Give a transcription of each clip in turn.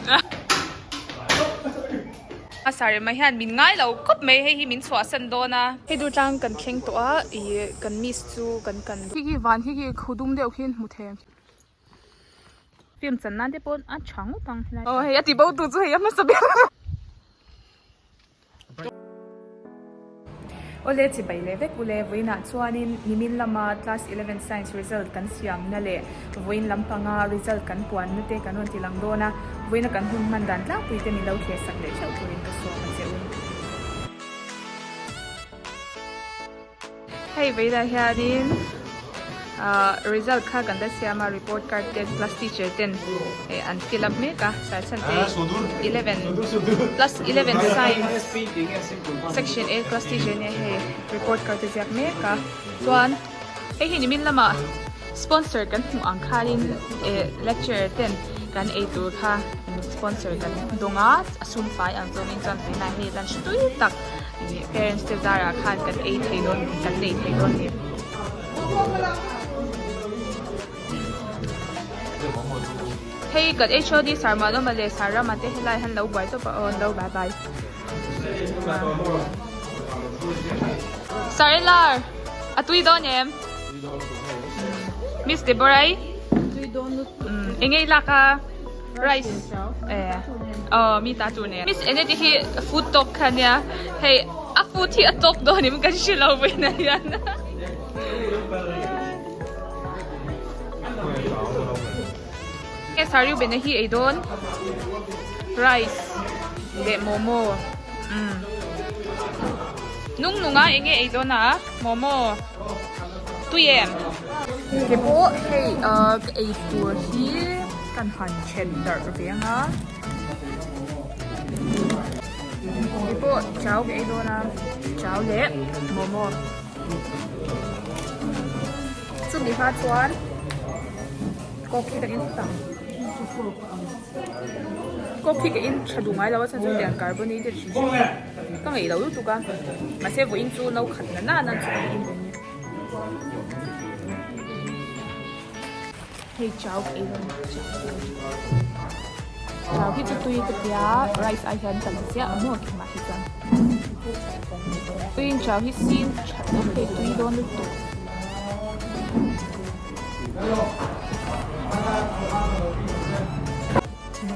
A sarema hian min ngai lo khawp mai hei hi min chhuahsan dawn a. Hei dur tlang kan thleng tawh a ih kan miss chu kan kan Khi khi van khi khi khu dum deuh khi hmu thei ang. Film chan nan te pawh a tha ngawt ang helai. Aw hei a ti bo tu chu hei a hmasa ber. Awle chibai leh vek ule vawiinah chuanin nimin lama class 11 science result kan siamna leh vawiin lampanga result kan puanna te kan rawn ti lang dawn a, vawiina kan hun hman dan tlangpui te min lo thlir sak leh theuh turin ka sawm a che u. Hei vawiinah hianin ahh result kha kan la siam a report card te class teacher ten eh an fill up mek a sarchhan te 11 class 11 science section A class teacher nia hei report card te ziak mek a chuan hei hi nimin lamah sponsor kan hmuh ang khanin eh lecturer ten kan eitur kha sponsor kan dawng a a sum fai ang zawngin chuan vawiinah hei lunch tui tak. Ih parents te zarah khan kan ei thei dawn kan nei thei dawn ni. Hei kan HOD sar Malawma leh sar Rama te helai han lo buai tawp a aw an lo bye bye. Sar Elar a tui dawn em? Miss Deborah-i? Eng ei lak a? Rice eh aw mi ta tur nen. Miss Eneti hi food talk kha nia hei a food hi a talk dawn em kan hre lo vawiin ah hian. Sariu bena hi ei dawn rice leh momo umm nung nung a enge ei dawn a momo tui em. Ke pawh hei ah ka ei tur hi. Kan han then darh ve anga hei pawh chau ka ei dawn a chau leh momo chumi hma chuan coke hi ka in phawt ang coke hi ka in tha duh ngai lo a chhan chu tiang carbonated hrim hrim ka ngeih lo lutuk a mahse vawiin chu no khat na na chu ka in ve a ni. Hei chau ka ei dawn chau chau hi chu tui ka tia rice ai hian ka la chiah a maw keimah hi chuan tuiin chau hi sin that na hei tui dawn lutuk.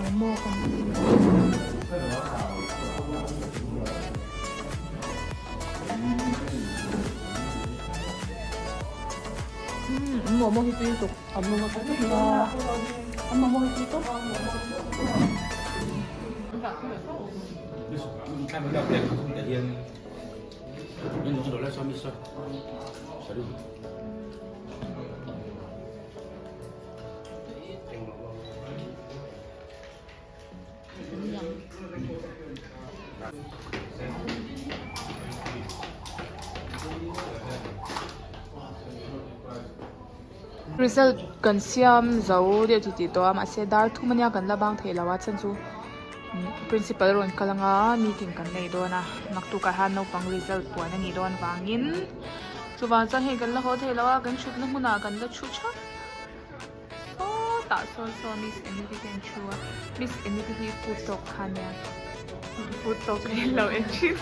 Momo kan ei. Momo hi tui lutuk. Result kan siam zo deuh tih tih tawh a mahse dar thum ania kan la bang theih lo a chhan chu principal rawn kal anga meeting kan nei dawn a naktukah hian naupang result puan a nih dawn vangin chuvang chuan hei kan la haw thei lo a kan thutna hmunah kan la thu thap. Sawtah sawn saw Miss Emily te an thu a, Miss Emily hi food talk kha ania, food talk hi an lo en thin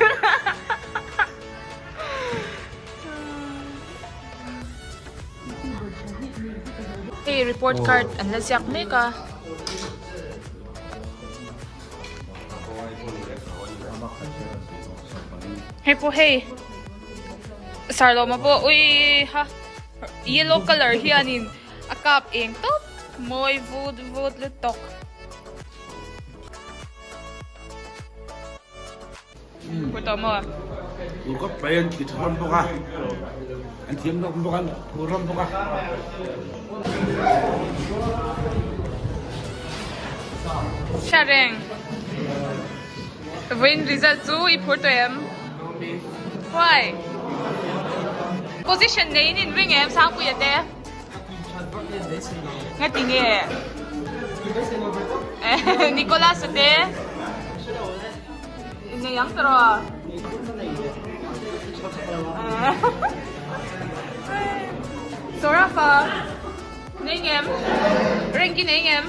Hei report card an la ziak mek a. Hei pawh hei Sarlawma pawh ui ha yellow color hianin A kap eng tawp mawi vut vut lutuk. Pur tawh maw? Pur khawp mai an ti tha hlawm bawk a, an thiam hlawm bawk a, pur hlawm bawk a. Hriat reng. Vawiin result chu i phur tawh em? Why? Position neiin in ring em Sangpuia te? Ngati nge? Nicholas a te? Nei ang tawh? Sorafa? Nei ngem? Rank i nei ngem?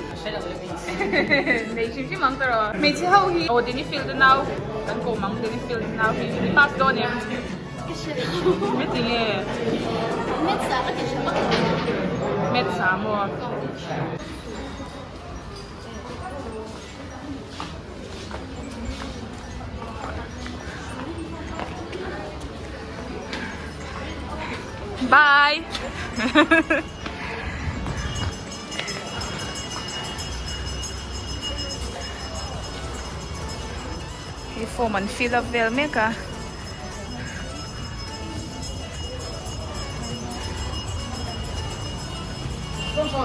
Nei hrim hrim ang tawh rawh. Hmeichhe ho hi aw Deni field a nau kan kawm ang Deni field a nau hi i pass dawn em? Ka hre lo. Heti nge? Maths ah ka ti tha vak lo. Maths ah maw? Bye! Hei form an fill up vel mek a.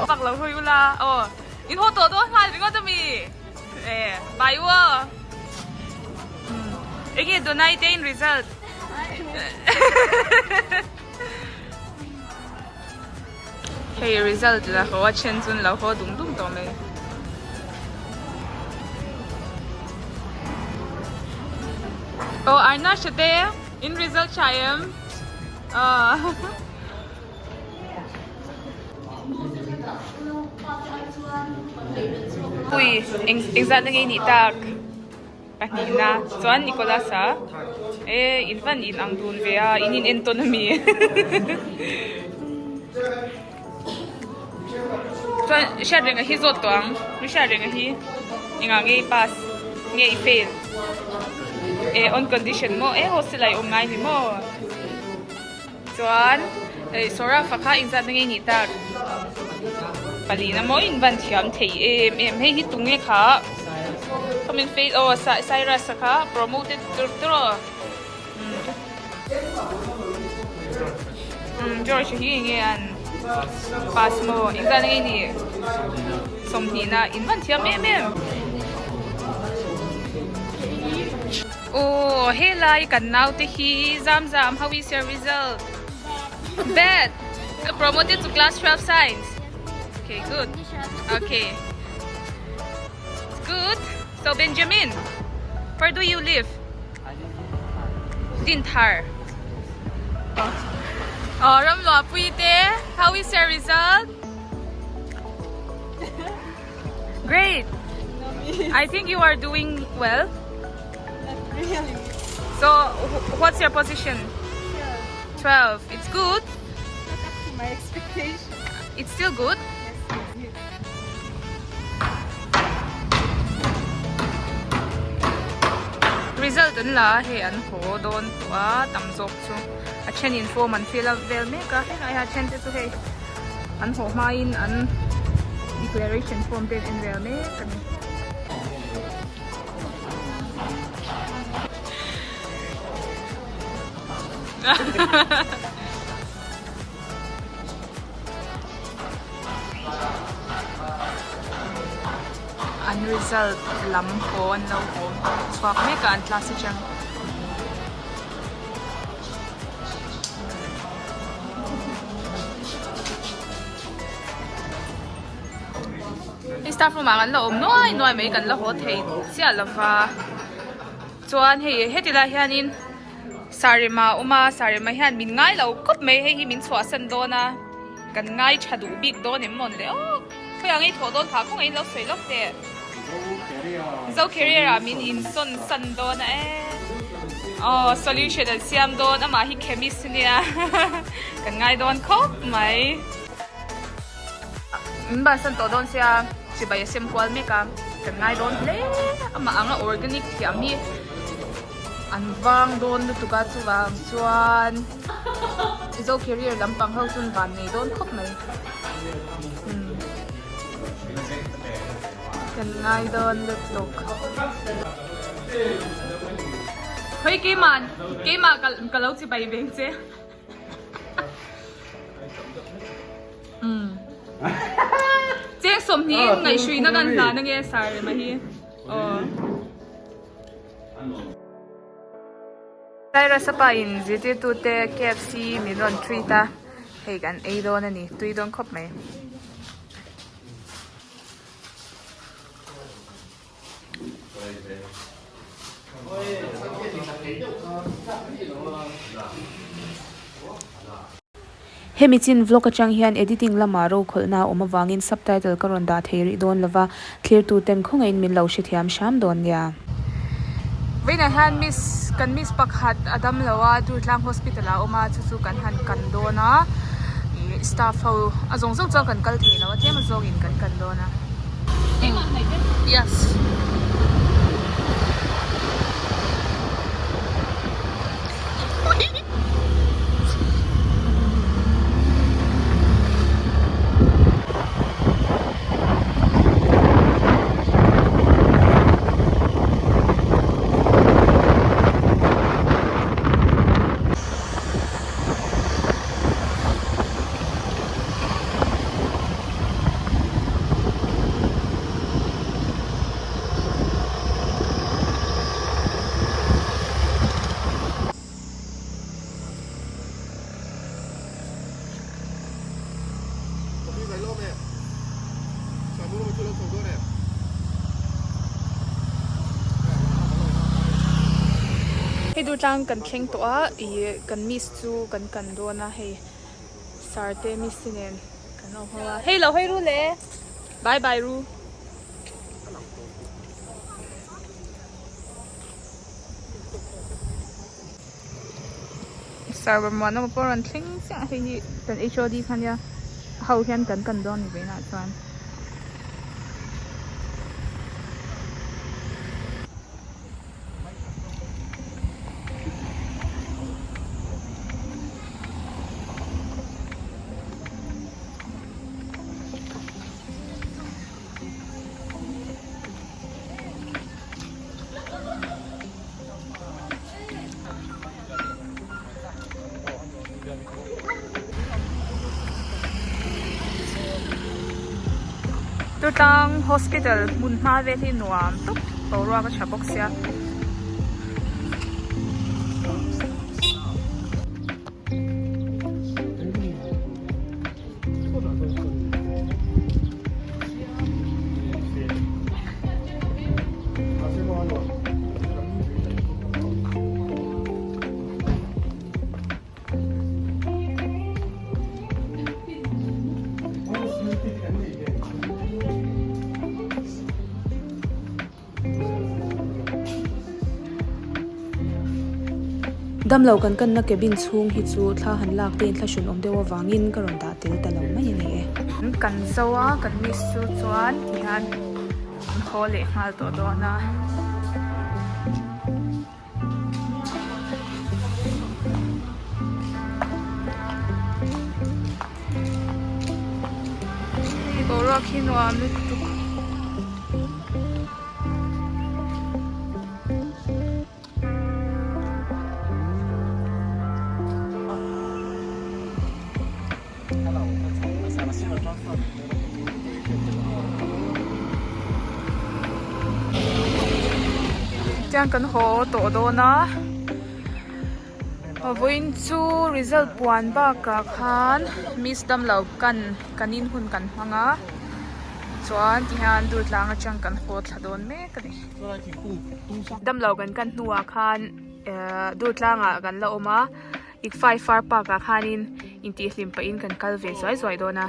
Pak lo hawi ula aw. In haw tawh dawn nghal ringawt ami? E bai u aw. Enge Donai te in result? Hei result la haw a then chu an lo haw dum dum tawh mai. Aw Arnasha te in result tha em? Aw. Pui eng engzat na nge nih tak pahnihna chuan Nicholas-a e in van in ang dun ve a in in entawn ami chuan Hriatrenga hi zawt tawh ang mi Hriatrenga hi engah nge i pass nge i fail e on condition maw e hostel ah i awm ngai ni maw. Chuan hei Sora kha inzat na ngei nih tak palina maw in van thiam thei em em hei hi tunge kha khawmin fail aw Cyrus a kha promoted tur tur aw umm George hi enge an pass maw inzat na ngei nih sawmhnihna in van thiam em em. Aw helai kan naute hi zam zam how is your result? Bad! So promoted to class 12 science. Okay good. Okay. It's good. So Benjamin, where do you live? Dinthar. Oh, Ramlua Puite, how is your result? Great. I think you are doing well. Not really. So, what's your position? 12. 12. It's good. Not up to my expectation. It's still good? Yes. Result an la hei an haw dawn tawh a tam zawk chu a then in form an fill up vel mek a hei a then te chu hei an haw hmain an declaration form te an en vel mek a ni. An result lam haw an lo haw chhuak mek a an class atang. Hei staff room ah kan la awm nuai nuai mai kan la haw thei chiah lova chuan hei heti lai hianin sarima a awm a sarima hian min ngai lo khawp mai hei hi min chhuahsan dawn a kan ngai tha duh bik dawn em mawn le aw khawiah ngei thawh dawn phah khawngaih in lo sawi lawk teh zo career ah min insawn san dawn a e aw solution an siam dawn amah hi chemist ania kan ngai dawn khawp mai. Min bansan tawh dawn sia chibai a sem kual mek a kan ngai dawn hle amah anga organic thiam hi an vang dawn lutuk a chuvang chuan zo career lampang ho chuan van nei dawn khawp mai umm kan ngai dawn lutuk khawi keimah keimah ka lo chibai veng che. Cheng sawmhnih ngaihhruihna kan hlan ange sar rema hi aw. Cyrus a pa in zirtirtu te KFC min rawn treat a hei kan ei dawn a ni tui dawn khawp mai. Hemi chin vlog atang hian editing lamah rokhawlhna a awm avangin subtitle ka rawn dah thei rih dawn lova, thlirtu ten khawngaihin min lo hrethiam hram dawn nia. Vawiinah hian miss kan miss pakhat a dam lo a, Durtlang hospital ah a awm a, chu chu kan han kan dawn a, ih staff ho a zawng zawng chuan kan kal thei lo a, tlem a zawngin kan kan dawn a. Yes. Hei Durtlang kan thleng tawh a ih kan miss chu kan kan dawn a hei sir te miss te nen kan awm ho a hei lo hawi ru le bye bye ru. Server muanawma pawh a rawn thleng chiah a hei hi kan HOD kha nia a ho hian kan kan dawn ni vawiinah chuan. Tutlang hospital hmun hma vel hi nuam tawp boruak a tha bawk sia. Damlo kan kanna cabin chhung hi chu thla han lak te in thlahrun awm deuh avangin ka rawn dah tel ta lo mai a ni e. Kan zo a, kan miss chu chuan tihian an haw leh nghal tawh dawn a. Hei boruak hi nuam lutuk. Tiang kan haw tawh dawn a vawiin chu result puan bakah khan miss damlo kan kan in hun kan hmang a chuan tihian durtlang atang kan haw thla dawn mek a ni damlo kan kan hnuah khan ehh durtlangah kan la awm a. Ikfai Far Park ah khanin intihhlim pahin kan kal ve zuai zuai dawn a,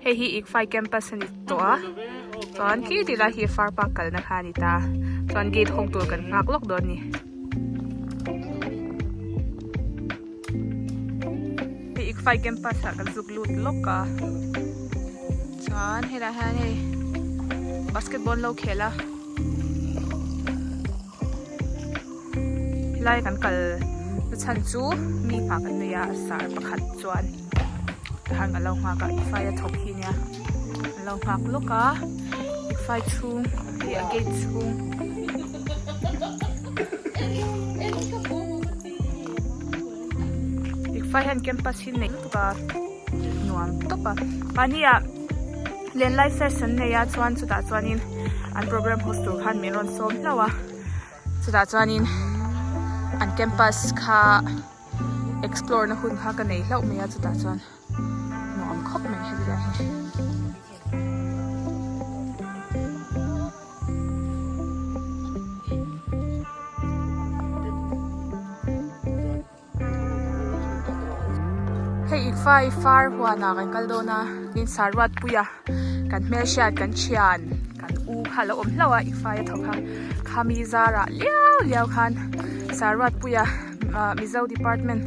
hei hi Ikfai campus a ni tawh a, chuan khi ti lai hi Far Park kalna kha a ni ta, chuan gate hawng tur kan nghak lawk dawn a ni. Hei Ikfai campus ah kan zuk lut lawk a, chuan helai hian hei basketball lo khel a. Helai kan kal na chhan chu mi nghah kan nei a sar pakhat chuan tihian kan lo nghak a IFAI a thawk hi nia an lo nghak lawk a IFAI chhung hei a gate chhung IFAI hian campus hi nei lutuk a nuam tawp a mahni ah Lenlai fest an nei a chuan chutah chuanin an program host tur khan min rawn sawm hlauh a chutah chuanin an campus kha explore na hun kha ka nei hlauh mai a chutah chuan nuam khawp mai heti lai hi. Hei ICFAI far huanah kan kal dawn a tin Saruatpuia kan hmelhriat kan thian kan u kha a lo awm hlauh a ICFAI a thawk a khami zarah liau liau khan Saruatpuia ah Mizo department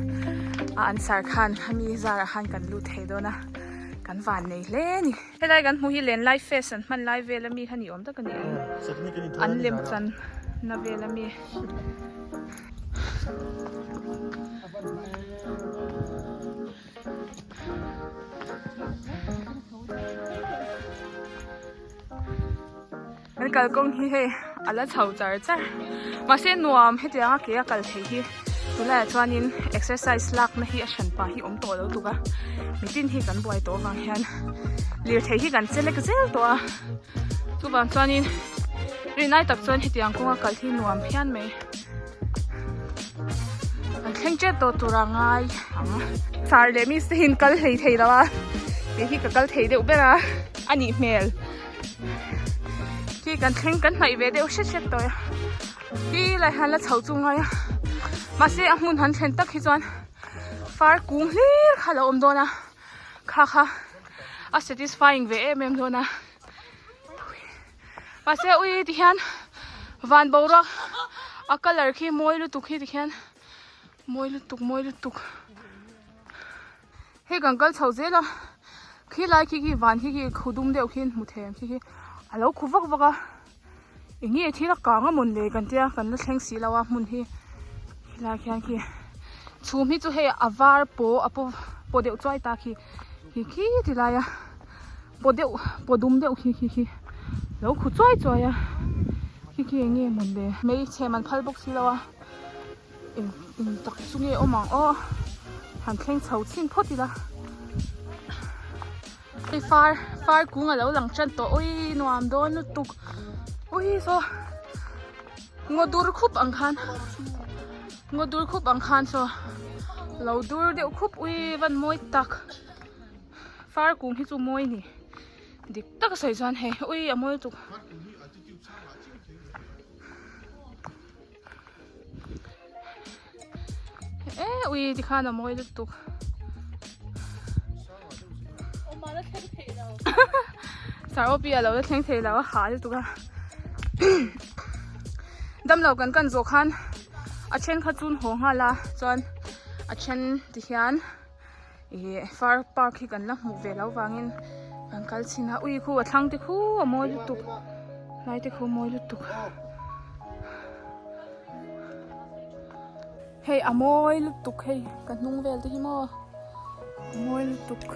a an sar khan khami zarah khan kan lut thei dawn a kan van nei hle a ni. Helai kan hmuh hi lenlai fest an hman lai vel ami kha ni awm tak a ni ang an lem chan na vel ami. Kan kalkawng hi hei a la chho char char mahse nuam hetianga ke a kal thei hi tunlaiah chuanin exercise lakna hi a hran pah hi awm tawh lo tuk a mitin hi kan buai tawh avang hian lirthei hi kan che lek zel tawh a chuvang chuanin rinai tak chuan hetiang kawnga kal hi nuam phian mai an thleng tep tawh tur a ngai ang sar leh miss te hian kal hlei thei lo a kei hi ka kal thei deuh ber a a nih hmel. Khi kan thleng kan hnaih ve deuh hret hret tawh a khi lai hian la chho chu ngai a mahse a hmun han thlen tak hi chuan far kung hlir kha a lo awm dawn a kha kha a satisfying ve em em dawn a mahse ui ti hian van boruak a colour khi mawi lutuk hi ti khian mawi lutuk mawi lutuk. Hei kan kal chho zel a, khi lai khi khi van khi khi khu dum deuh khi hmu thei ang khi khi a lo khu vak vak a, eng nge thil a kang a mawn le kan tia kan la thleng si lo a hmun hi helai khian khi chhum hi chu hei a var paw a paw paw deuh chuai ta khi khi khi ti lai a paw deuh paw dum deuh khi khi khi lo khu chuai chuai a khi khi eng nge mawn le hmeichhe man phal bawk si lo a. Eng eng tak chu nge awm ang aw han thleng chho chhin phawt ila hei far far kung alo lang tan tawh ui nuam dawn lutuk ui saw ngaw dur khup ang khan ngaw dur khup ang khan saw lo dur deuh khup ui van mawi tak far kung hi chu mawi a ni dik tak a sawi chuan hei ui a mawi lutuk. E ui tikhan a mawi lutuk sar opi a lo la thleng thei lo a ha lutuk a damlo kan kan zawh khan a then kha chun haw nghal a chuan a then ti hian ih far park hi kan la hmuh ve loh vangin kan kal chhin a ui khu a thlang te khu a mawi lutuk lai te khu a mawi lutuk hei a mawi lutuk hei ka hnung vel te hi maw a mawi lutuk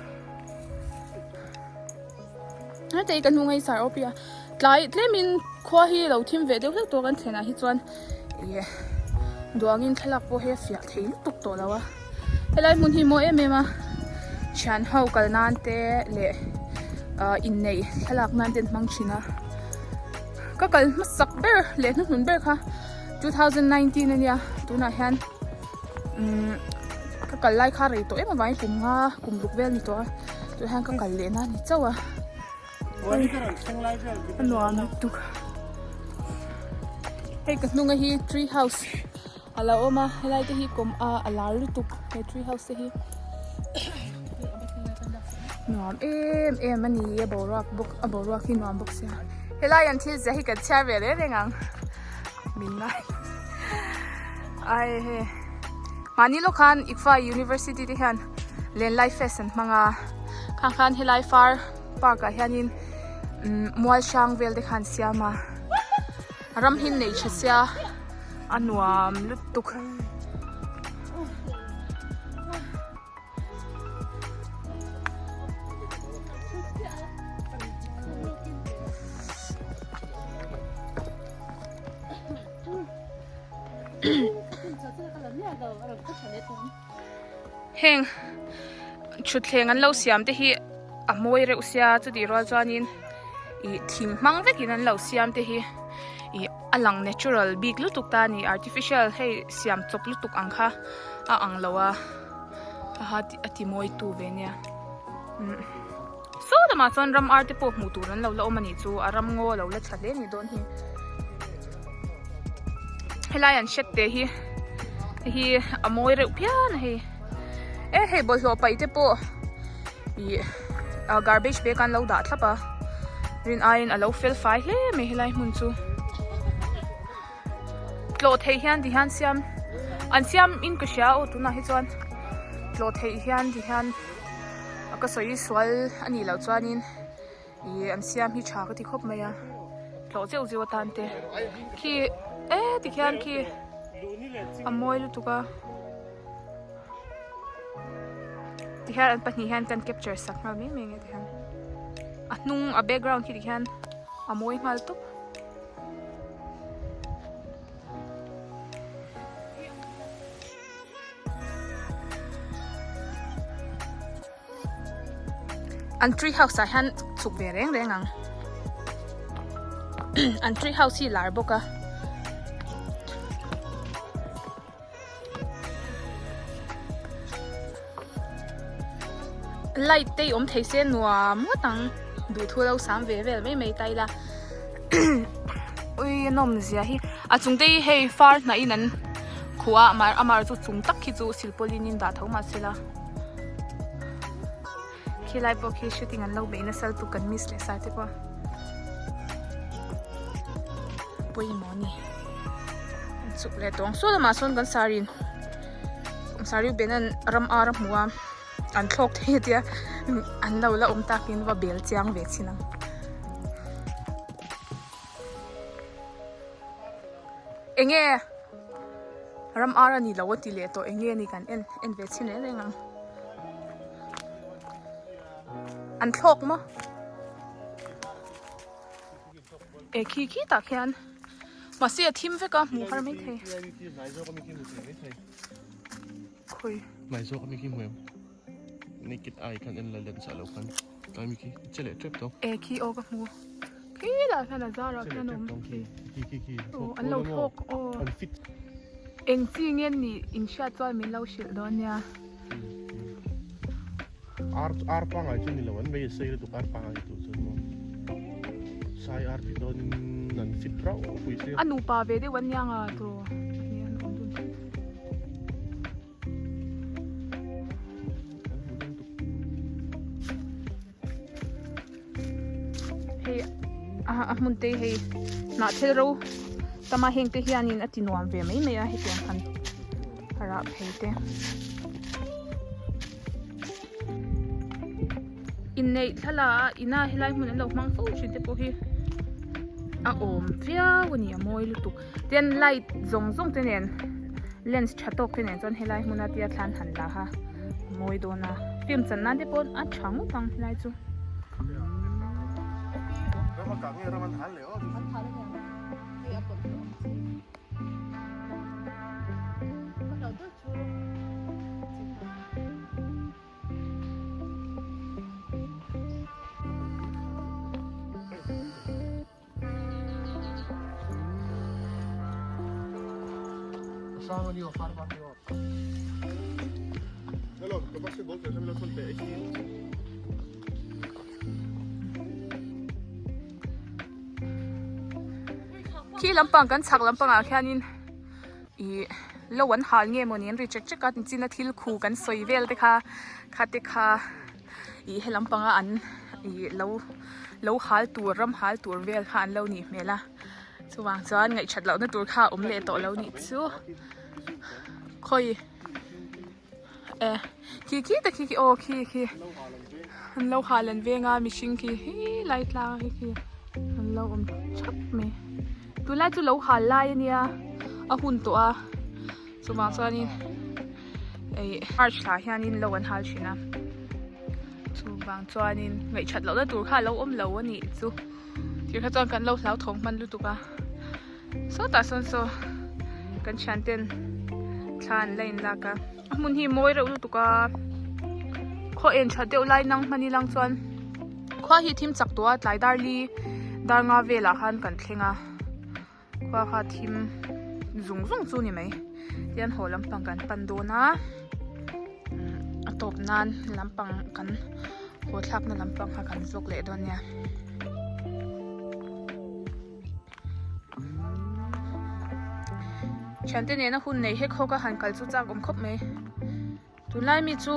heta ka hnung hei sar awp hi a tlai tlemin khua hi lo thim ve deuh hlek tawh kan thlenah hi chuan ih duangin thlalak pawh hi a fiah thei lutuk tawh lo a helai hmun hi mawi em em a thian ho kal nan te leh ah inneih thlalak nan te an hmang thin a ka kal hmasak ber leh hnuhnun ber kha 2019 ania tunah hian umm ka kal lai kha rei tawh em avangin kum nga kum ruk vel a ni tawh a tunah hian ka kal leh na a ni chauh a. A nuam lutuk hei ka hnunga hi tree house a lo awm a helai te hi kawm a a lar lutuk he tree house te hi nuam em em a ni a boruak bawk a boruak hi nuam bawk sia helai an thil ziah hi kan chhiar ve reng reng ang min ngai ai hei mahni lawk khan ICFA University te hian lenlai fest an hmang a khang khan helai far Park ah hianin umm mual hrang vel te khan siam a ram hi nei tha sia a nuam lutuk. Heng thutthleng an lo siam te hi a mawi reuh sia chutih rual chuanin ih thing hmang vekin an lo siam te hi ih a lang natural bik lutuk ta a ni artificial hei siam chawp lutuk ang kha a ang lo a aha a ti mawi tu ve nia umm saw lamah chuan ram ar te pawh hmuh tur an lo la awm a nih chu a ram ngaw a lo la tha hle a nih dawn hi helai an hriat te hi hei hi a mawi reuh phian a hei. E hei bawlhhlawh paih te pawh ih garbage bag an lo dah thlap a rin aiin a lo fel fai hle mai helai hmun chu tlawh theih hian ti hian siam an siam in ka hria aw tunah hi chuan tlawh theih hian ti hian ka sawi sual a nih loh chuanin ih an siam hi tha ka ti khawp mai a tlawh zeuh zeuh atan te khi e tikhian khi a mawi lutuk a. Tihian an pahnih hian kan capture sak nghal mai mai ang tihian a hnung a background khi tikhian a mawi nghal tawp. An tree house ah hian chhuk ve reng reng ang an tree house hi lar bawk a. Light te awm thei se nuam ngawt ang duhthu lo sam ve vel mai mai ta ila ui a nawm zia hi a chung te hi hei far hnah in an khuh a amah chu chung tak khi chu silpawlin in dah tho mahse la khilai pawh khi shooting an lo beih nasa lutuk kan miss leh sa te pawh pawimawh a ni an chuk leh tawng saw lamah sawn kan sari sari ben an ram ar a hmu a an thlawk thei a tia an lo la awm takin va bel chiang ve chin ang. Enge ram ar a ni lo a ti leh tawh enge ni kan en en ve chhin reng reng ang an thlawk maw e khi khi tah khian mahse a thim vek a hmuh har mai thei khawi Naked eye khan en la len sa lo khan tlai mi khi che leh tep tawh. E khi aw ka hmu khi lah hian a zar ah khian a awm khi khi khi khi aw an lo thlawk aw an fit eng chi nge nih in hriat chuan min lo hrilh dawn nia ar ar pangai chu ni lo an mai a sei lutuk ar pangai tur chuan maw sai ar ti dawn in an fit rauh pui sia a nupa ve deuh an nia nga tawh Hei a hmun te hei hnah thil ro tama heng te hianin a ti nuam ve mai mai a hetiang khan a rah phei te. Inneih thlalak a ina helai hmun an lo hmang fo thin te pawh hi a awm viau a ni a mawi lutuk. Tin light zawng zawng te nen lens tha tawk te nen chuan helai hmuna tia thlan han la kha a mawi dawn a film chan nan te pawh a tha ngawt ang helai chu. Khi lampang kan chhak lampang ah khianin ih lo an hal nge mawni an ri chek chek a tichina thil khu kan sawi vel te kha kha te kha. Ih he lampanga an ih lo lo hal tur ram hal tur vel kha an lo nih hmel a chuvang chuan ngaihthat lohna tur kha a awm leh tawh lo nih chu khawi e khi khi te khi khi aw khi khi an lo hal an veng a mihring khi hi lai tlang khi khi an lo awm thap mai tunlai chu lo hal lai ania a hun tawh a chuvang chuanin. Ih march thla hianin lo an hal thin a chuvang chuanin ngaihthat lohna tur kha a lo awm lo a nih chu tir kha chuan kan lo hlauthawng hman lutuk a sawtah sawn saw kan thian ten thla an la in lak a a hmun hi mawi reuh lutuk a khaw en that deuh lai nang hman ilang chuan khua hi thim chak tawh a tlai dar li dar nga velah khan kan thleng a. Khua kha thim zung zung chu ni mai tian haw lampang kan pan dawn a a tawp nan lampang kan haw thlak na lampang kha kan vlog leh dawn nia. Thiante nena hun nei hek ho ka han kal chu chak awm khawp mai. Tunlai mi chu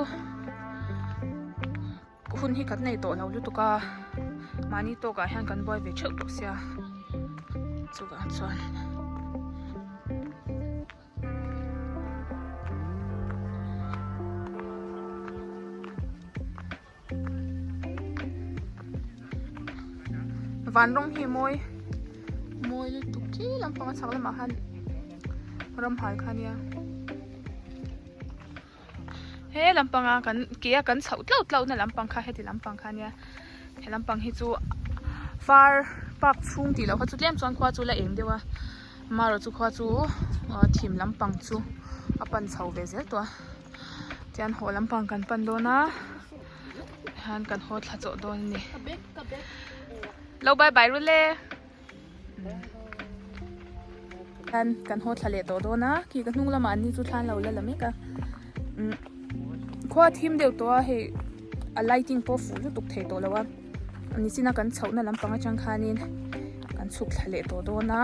hun hi kan nei tawh lo lutuk a, mahni tawkah hian kan buai ve theuh tawh sia chuvang chuan. Van rawng hi mawi mawi lutuk khi lampang a chhak lamah khan ramhal kha ania he lampanga kan ke a kan chhoh tlauh tlauh na lampang kha heti lampang kha ania he lampang hi chu far park chhung tih loh kha chu tlem chuan khua chu la eng deuh a amaherawhchu khua chu thim lampang chu a pan chho ve zel tawh a. Tihian haw lampang kan pan dawn a hian kan haw thla chawh dawn a ni lo bye bye rul e hian kan haw thla leh tawh dawn a khi ka hnung lamah an ni chu thla an lo la la mek a umm khua a thim deuh tawh a hei a lighting pawh a fuh lutuk thei tawh lo a nichina kan chhohna lampang atang khanin kan chhuk thla leh tawh dawn a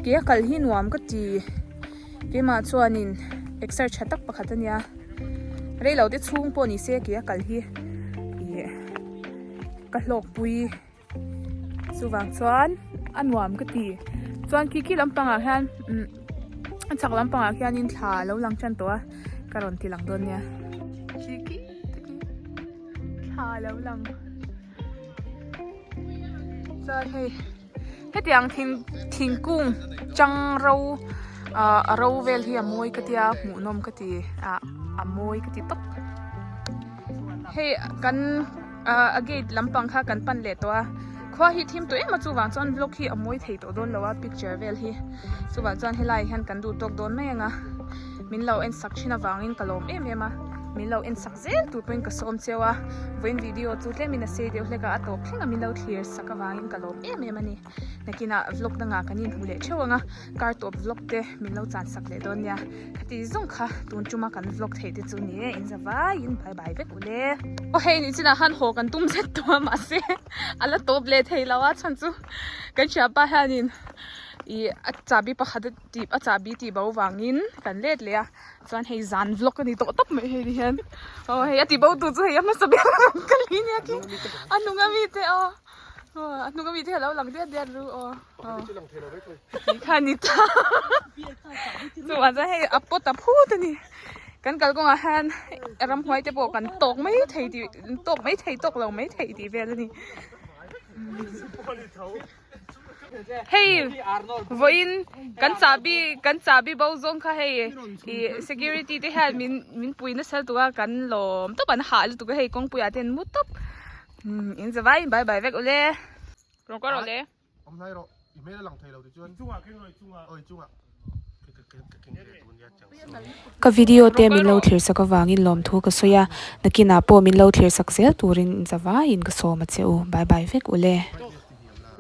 ke a kal hi nuam ka ti. Keimah chuanin exer tha tak pakhat a nia reilo te chhung pawh ni se ke a kal hi ih ka hlawk pui chuvang chuan a nuam ka ti chuan khi khi lampangah hian umm a chhak lampangah khianin thla a lo lang tan tawh a ka rawn ti lang dawn nia khi khi thla a lo lang chuan hei. Hetiang thing thingkung chang ro ah a ro vel hi a mawi ka tia hmuhnawm ka ti ah a mawi ka ti tawp. Hei kan ah a gate lampang kha kan pan leh tawh a khua hi thim tawh em a chuvang chuan vlog hi a mawi thei tawh dawn lo a picture vel hi chuvang chuan helai ah hian kan duh tawk dawn mai ang a min lo en sak thin avangin ka lawm em em a min lo en sak zel tur pawhin ka sawm cheu a vawiin video chu tlemin a sei deuh hlek a a tawp thleng a min lo thlir sak avangin ka lawm em em a ni nakinah vlog dangah kan inhmu leh theuh ang a kar tawp vlog te min lo chan sak leh dawn nia khati zawng kha tun tuma kan vlog theih te chu ni e in za vaiin bye bye vek ule aw hei ni chinah khan haw kan tum zet tawh a mahse a la tawp leh thei lo a chhan chu kan thianpa hianin ih a chahbi pakhat a tih a chahbi tih bo vangin kan let leh a. Chuan hei zan vlog a ni tawh tawp mai hei ni hian aw hei a ti bo tu chu hei a hmasa ber a rawn kal hi nia khi a hnung ami te aw aw a hnung ami te a lo lang diat diat ru aw aw ti kha ni ta chuvang chuan hei a pawt a phut a ni kan kalkawngah hian ramhuai te pawh kan tawk mai thei tih tawk mai thei tawk lo mai thei tih vel a ni. Hei vawiin kan chahbi kan chahbi bo zawng kha hei ih security te hian min min pui nasa lutuk a kan lawm tawp an hah lutuk a hei kawngpui ah te an mu tawp umm in za vaiin bye bye vek ule rawn kawr rawh le. Awm hlai rawh i hmel a lang thei lo ti chuan chungah keng rawh i chungah aw i chungah. Ka video te min lo thlir sak avangin lawmthu ka sawi a, nakinah pawh min lo thlir sak zel turin in za vaiin ka sawm a che u. Bye bye vek ule.